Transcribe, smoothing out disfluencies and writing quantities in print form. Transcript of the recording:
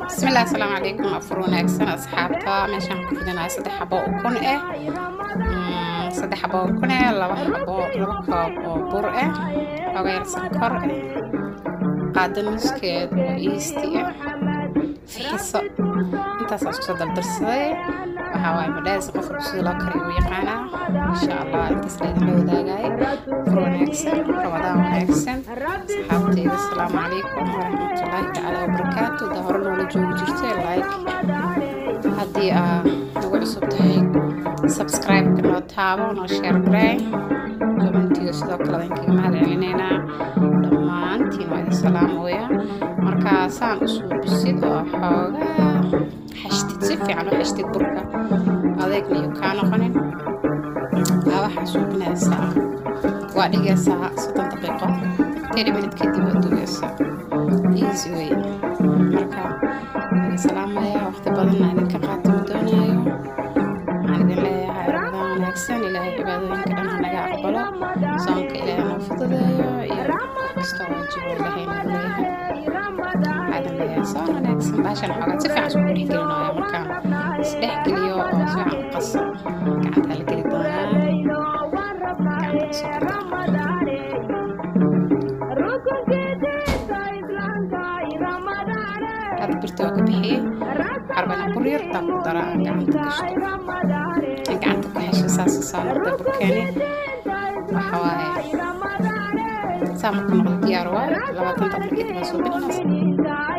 Bismillah, asalaamu calaykum, afur wanaagsan asxaabta. Meeshaan ku fidinayo 3 xabo ukun eh, 3 xabo ukun eh, 2 xabo, 2 koob oo bur eh, xooga yar sonkor eh, qaado nuskeed oo iisti ah, fixiso. Intaas isku soo dardarsaday. Waxaa waaye madhaas, qofka sida loo kariyo wuu yaqaanaa, insha Allah. Intaas la idinla wadaagay. Afur wanaagsan, Ramadaan wanaagsan asxaabteyda. Asalaamu calaykum waraxmatullaahi tacaala wabarakaatu. Da hore noola joogi jirtay, like. Haddii aa nagu cusub tahay, subscribe-ka noo taabo, noo share garey, commentiga sidoo kale waan kaga mahad celineynaa. Dhammaantiin waa idin salaamooya. Marka saan u suubisid oo xoogaa xashtid, si fiican u xashtid burka, adeegna iyo kaa noqonin, aa waxaa suubinaysaa, waa dhigaysaa 30 daqiiqo, 30 minute kadib waa dugaysaa, easy way. Marka idin salaamaya, waqti badanna idinka qaata ma doonaayo. Waxaan idin leeyahay Ramadaan wanaagsan. Ilaahay cibaadooyinka dhan ha naga aqbalo, soonka Ilaahay noo fududeeyo iyo wax kastoo waajibo Ilaahay nagu leeyahay. Waxaa idin leeyahay soon wanaagsan. Baashan xoogaa si fiican isku dhexgelinaayo. Markaan isdhexgeliyo oo si fiican u qaso, gacanta la geli doonaa, gacanta kusoo geli doonaa. Hadda birta waa ka bixiyey. Waxaa rabaa inaan bur yar taa ku dara, aan gacanta gashto, aan gacanta ku xesho. Saas soo noqday burkeeni. Waxa waaye saa markuu noqdo diyaar waaye. 20 daqiiqo kadib aan soo bixinaa.